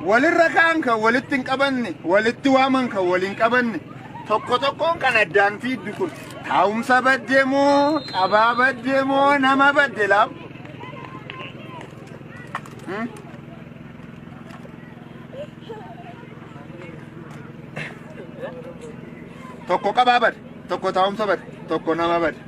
Walirra ka'an kan walitti hin qabanne, walitti waaman kan wal hin qabanne, tokko tokkoon kan addaan fiiddu kun taa'umsa badde moo qabaa badde moo nama badde laam? Tokko qabaa bade, tokko taa'umsa bade, tokko nama bade.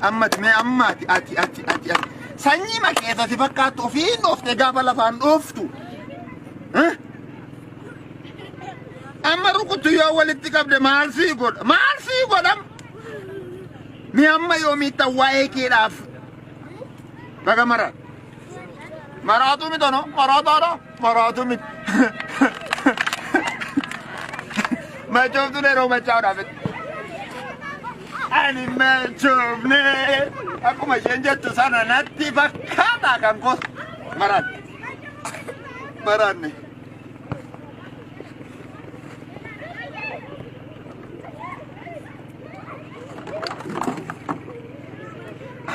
Ammati mee ammaati ati ati ati ati sanyii makeessa si fakkaattu ofiin dhooftee gaafa lafaan dhooftu. Eh? Amma rukuttu yoo walitti qabde maal sii godha? Maal sii godham? Mee amma yoomiitta waa'ee keedhaaf baga mara. Maraatu miti no? Maraataadha? Maraatu miti. Machooftuun yeroo machaa'uudhaaf. Ani machoofne akkuma isheen jettu sana natti fakkaata kan koos maraanne. Maraanne.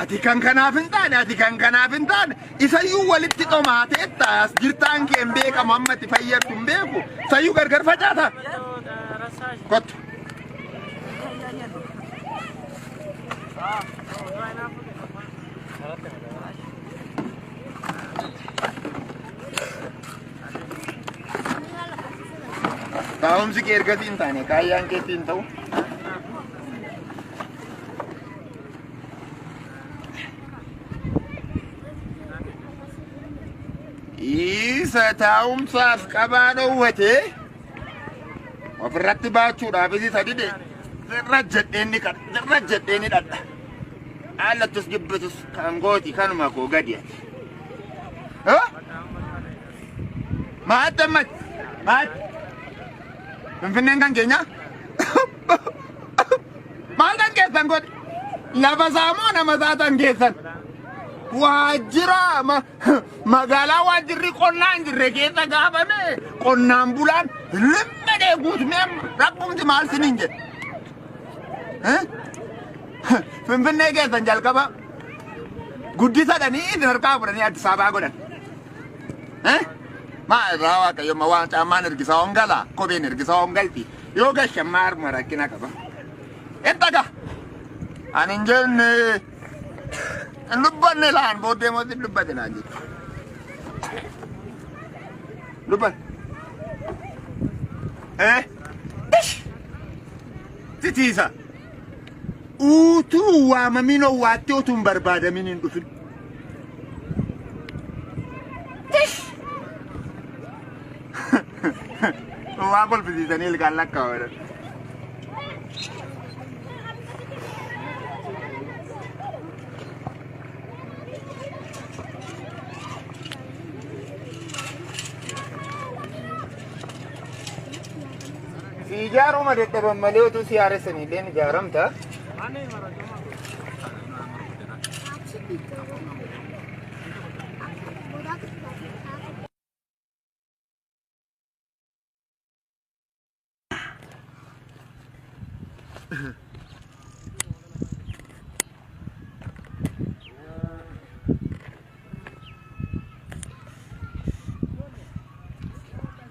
Ati kan kanaaf hin taane, ati kan kanaaf hin taane, isayyuu walitti dhomaateetta as jirtaan kee hin beekamu amma itti fayyaddu hin beeku, isayyuu gargar facaata. Kottu. Taa'umsi kee ergasii hin taane kaayyaan keetti hin ta'u. Isa taa'umsaaf qabaa dhoowwate ofirratti baachuudhaafis isa dide sirra jedheen ni kadha sirra jedhee ni dhadha. Haalattus jibbitus kan gooti kanuma koo gadi ati. Maatti ammatti maatti Finfinneen kan keenya maal kan keessan godhe lafa isaa moo nama isaa tan keessan waajjira magaalaa waajjirri qonnaa hin jirre keessa gaafame qonnaan bulaan limmedhee guutumee amma rabbumti maal siniin jedhe. Finfinnee keessan jalqaba guddisadhanii isin harkaa fudhanii Addis Ababaa godhan. Maa irraa waaqayyo ma waan caammaan ergisaa hongala kopheen ergisaa hongalti yoo gashan maa harma rakkina qaba. Ittaga ani hin jenne hin dubbanne laan booddee moo sin dubbate naan jechuudha. Dubbanne. Eh? Ish! Titiisa. Utuu waamamin owwaattee utuu hin barbaadamin hin dhufin. Tish! Waa kolfisiisanii ilkaan lakkaa'u. Si ijaaruma dadhaban malee utuu si haaressanii illee ni ijaaramta.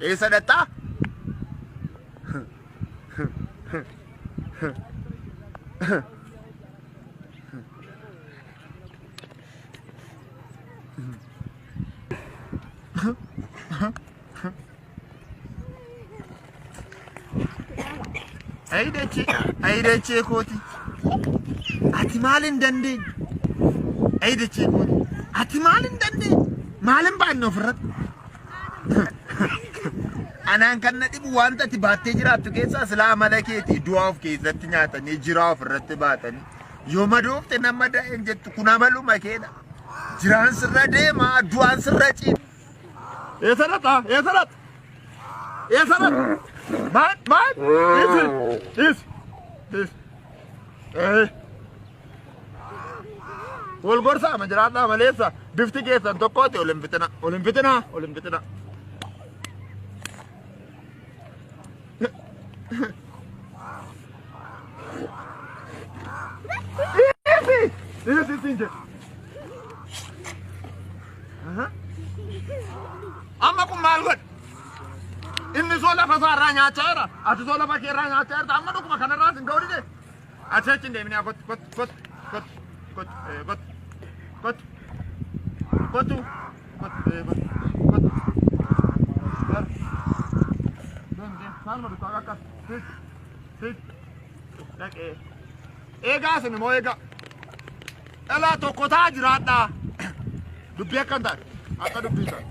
Eessa dhaqxaa? Ayi dachee, ayi dachee kooti. Ati maal hin dandeenye? Ayi dachee kooti. Ati maal hin dandeenye? Maal hin baanne ofirratti? Anaan kan na dhibu wanta ati baattee jiraattu keessaa silaa amala keeti du'aa of keessatti nyaatanii jiraa ofirratti baatanii yoo madoofte nama da'een jettu kun amaluma keedha. Jiraan sirra deema du'aan sirra ciima. Eessa dhaqxa? Eessa dhaqxa? Eessa dhaqxa? Maal? Maal? Dhiisi! Dhiisi! Dhiisi! Ee. Wal gorsaa ma jiraadhaa maleessa bifti keessan tokkooti ol hin fixina ol hin fixina ol hin fixina. Dhiisi! Dhiisi siin jedhe. Amma kun maal godhe? Inni soo lafa isaa irraa nyaachaa jira. Ati soo lafa kee irraa nyaachaa jirta. Amma dhuguma kanarraa sin ga'u dide. Achi achi hin deemini. Kottu kottu kottu kottu kottu kottu kottu kottu kottu kottu kottu. Gar. Deem deem. Saaluma dukkaa akkas. Sit sit. Dhaqee. Eegaa isin immoo eegaa. Dhalaa tokko ta'aa jiraadhaa. Dubbii akka hin taane. Akka dubbii hin taane.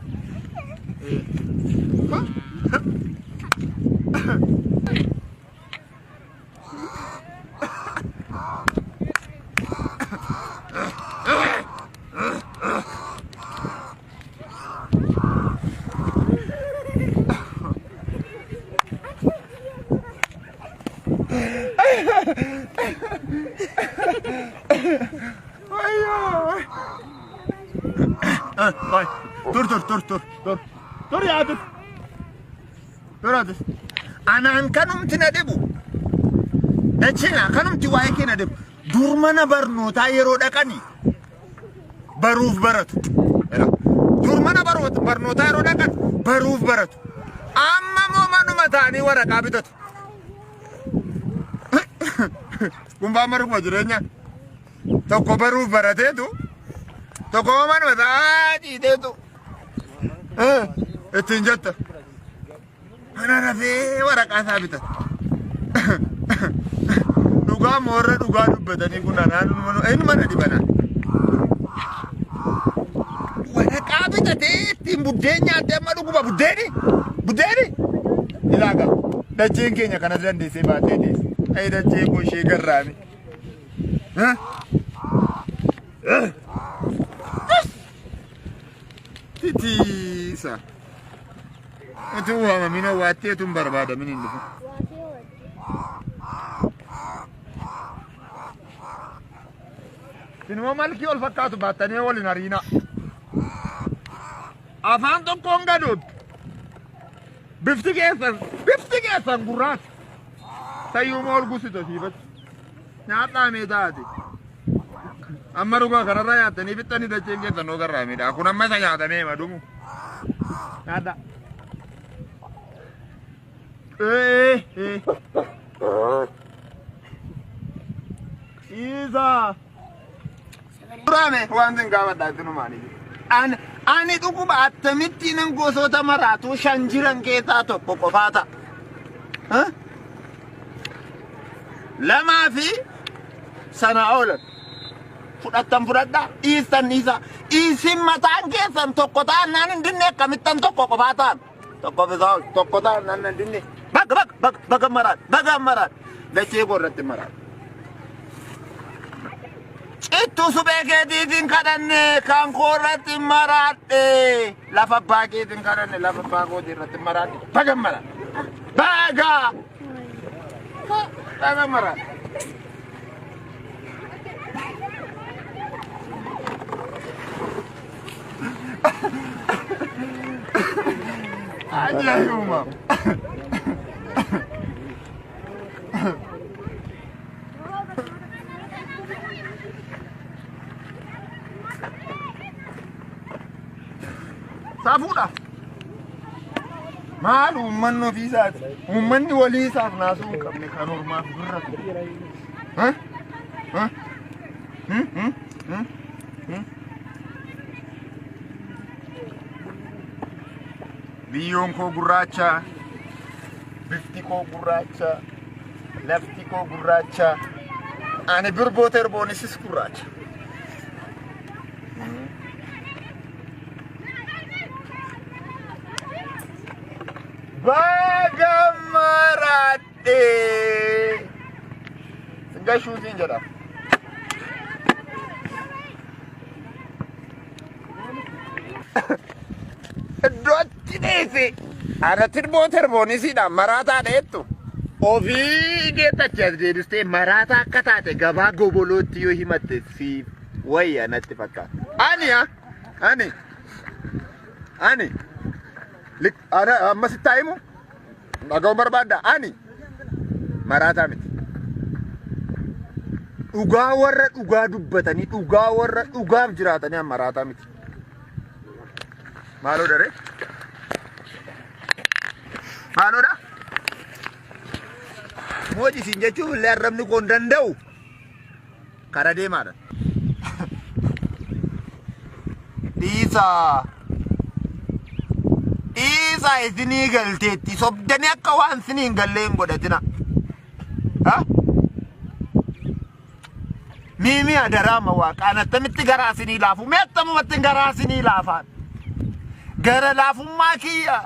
Wayyoo. Qoy. Tur tur tur tur tur. Tur yaa tur. Tur atis. Anaan kanumti na dhibu. Dachina kanumti waa'ee kee na dhibu. Dur mana barnootaa yeroo dhaqani baruuf baratu. Dur mana barnootaa yeroo dhaqan baruuf baratu. Amma immoo manuma ta'anii waraqaa bitatu. Kun baan maruma jireenya. Tokko baruuf barateetu tokko manuma ta'aa ciiteetu ittiin jetta. Mana rafee waraqaa isaa bitata. Dhugaa moorra dhugaa dubbatanii kun anaan inni mana dhibanaa. Waraqaa bitatee ittiin buddeen nyaattee amma dhuguma buddeeni buddeeni ilaaga dacheen keenya kanas dandeessee baattee teesse. Ayi dachee koo ishee garraami. Titiisa. Utuu waamamin owwaattee utuu hin barbaadamin hin dhufin. Isinuma malkii wal fakkaatu baattanii wal hin ariinaa. Afaan tokkoon gadooddu. Bifti keessan bifti keessan gurraacha. Sayyuma ol gusita siifatti. Nyaadhaa mee taate. Amma dhugaa kanarraa nyaattanii fixxanii dacheen keessan noo garraamidha. Kun amma isa nyaatamee madumu. Nyaadhaa. Ee ee. Dhiisaa. Duraame waan sin gaafadhaa itti numaanii. Ani ani dhuguma akkamittiin nan gosoota maraatuu shan jiran keessaa tokko qofaa ta'a. Ha? Lamaa fi sanaa oolan. Fudhattan fudhadhaa, dhiistan dhiisaa. Isin mataan keessan tokko ta'an naan hin dinne akkamittan tokko qofaa ta'an. Tokko fi isaa ol tokko ta'an naan hin dinne. Baga baga baga baga maraan baga maraan. Dachee koo irratti maraan. Cittuu suphee keetiitiin kadhanne kan koo irratti maraadhe. Lafa abbaa keetiin kadhanne lafa abbaa kootii irratti maraadhe. Baga maraan. Baga! Baga maraan. Ajaa'ibuma. Safuudha. Maal uummanni ofiisaati? Uummanni walii isaaf naasuu hin qabne kan ormaaf birratu. Ha? Ha? Hmm? Hmm? Hmm? Hmm? Biyyoon koo gurraacha, bifti koo gurraacha, lafti koo gurraacha, ani birboo terboonisis gurraacha. Baga maraadhe. Gashuu siin jedha. Iddootti dheesse. Ana tirboo terboonisiidha maraataa dheettu. Ofii geettachi as deebistee maraataa akka taate gabaa gobolootti yoo himatte siif Wayya natti fakkaata. Ani haa ani ani ana amma sitti haa himu dhaga'uu barbaadda ani maraataa miti. Dhugaa warra dhugaa dubbatanii dhugaa warra dhugaaf jiraatanii an maraataa miti. Maaloo daree? Maaloodha? Mooji siin jechuuf illee arrabni koo hin danda'u. Kara deemaadha. Dhiisaa. Dhiisaa isinii galteetti sobdanii akka waan isinii hin gallee hin godhatina. Ha? Miimii adaraama waaqaan attamitti garaa isinii laafu? Mee attamumatti garaa isinii laafaan? Gara laafummaa kiyya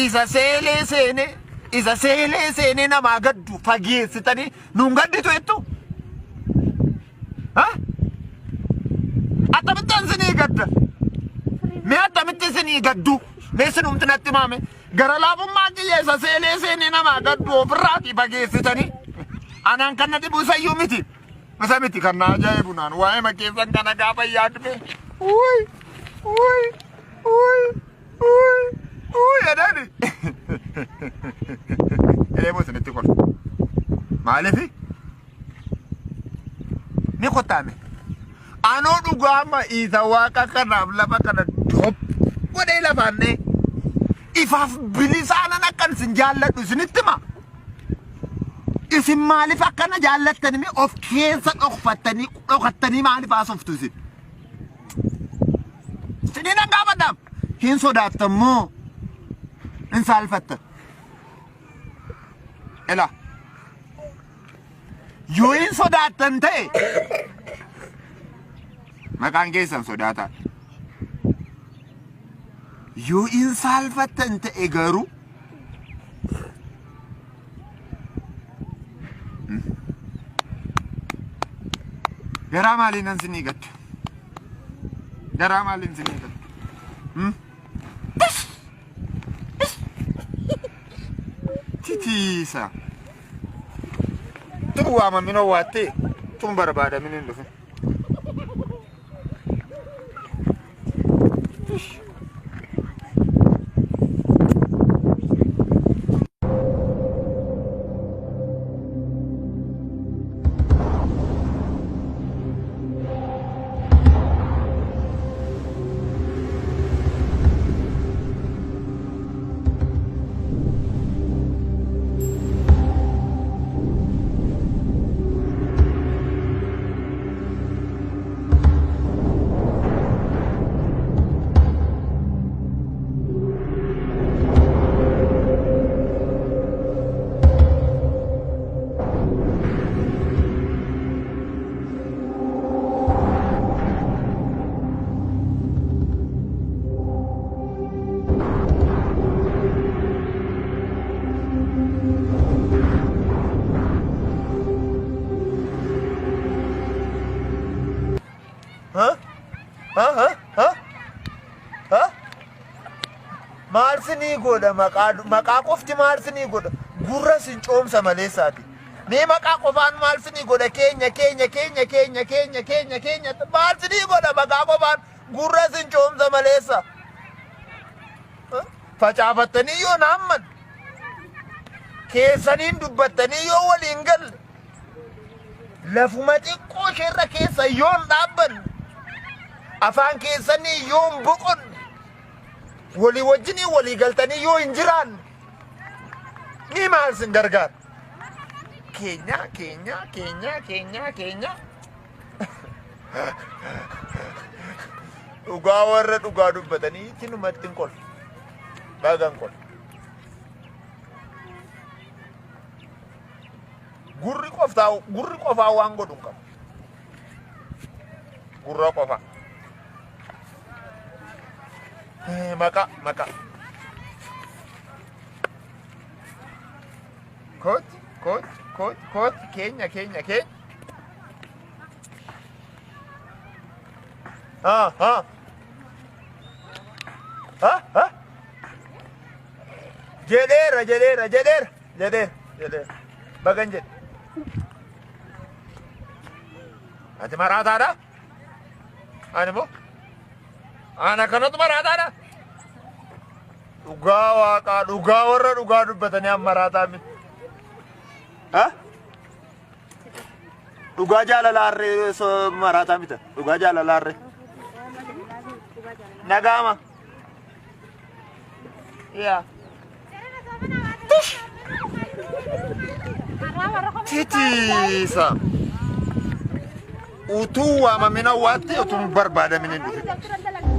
isa seelee seenee isa seelee seenee namaa gaddu fageessitanii nuun gadditu jettu? Ha? Attamitti isinii gadda? Mee attamitti isinii gaddu? Mee isinumti natti maame? Gara laafummaa kiyya isa seenee seenee namaa gaddu ofirraatii fageessitanii anaan kan na dhibu isayyuu miti. Isa miti kan na ajaa'ibu naan waa'ee makeessan kana gaafa yaadme. Uy uy uy uy uy jedhani. Eeboo isinitti kolfa. Maaliifi? Ni kottaame. Anoo dhugaama isa waaqa kanaaf lafa kana dop godhee lafaannee ifaaf bilisaanan akkan isin jaalladhu isinitti hima. Isin maaliif akkana jaallattani mee of keessa dhokfattanii dhokattanii maaliif haasoftu isin? Isiniin nan gaafadha. Hin sodaattan moo hin saalfattan? Elaa. Yoo hin sodaattan ta'e maqaan keessan sodaataa. Yoo hin saalfattan ta'e garuu garaa maaliin nan sinii gadda? Garaa maaliin sinii gadda? Hmm? Titiisa. Tun waamamin owwaattee tun barbaadamin hin dhufin. Ha? Ha? Ha? Ha? Ha? Maal sinii godha maqaa maqaa qofti maal sinii godha gurra sin coomsa maleessaati. Mee maqaa qofaan maal sinii godha keenya keenya keenya keenya keenya keenya keenya maal sinii godha maqaa qofaan gurra sin coomsa maleessa. Facaafattanii yoo naamman keessaniin dubbattanii yoo waliin galle lafuma xiqqoo isheerra keessa yoo hin dhaabbanne afaan keessanii yoo hin boqonne walii wajjinii walii galtanii yoo hin jiraanne ni maal sin gargaara? Keenya keenya keenya keenya keenya dhugaa warra dhugaa dubbatanii tinumatti hin kolfa. Baga hin kolfa. Gurri qoftaa gurri qofaa waan godhu hin qabu. Gurra qofa. Maqaa maqaa. Kooti kooti kooti kooti keenya keenya keenya. Ha ha. Ha ha. Jedheera jedheera jedheera jedheera jedheera. Bagan jedhe. Ati maraataadha? Ani immoo ana kanatu maraataadha. Dhugaa waaqaa dhugaa warra dhugaa dubbatanii amma maraataa miti. Ha? Dhugaa jaalala harree maraataa mita. Dhugaa jaalala harree. Nagaama. Yaa. Titiisa. Utuu waamamin awwaatti utuu hin barbaadamin hin dhufin.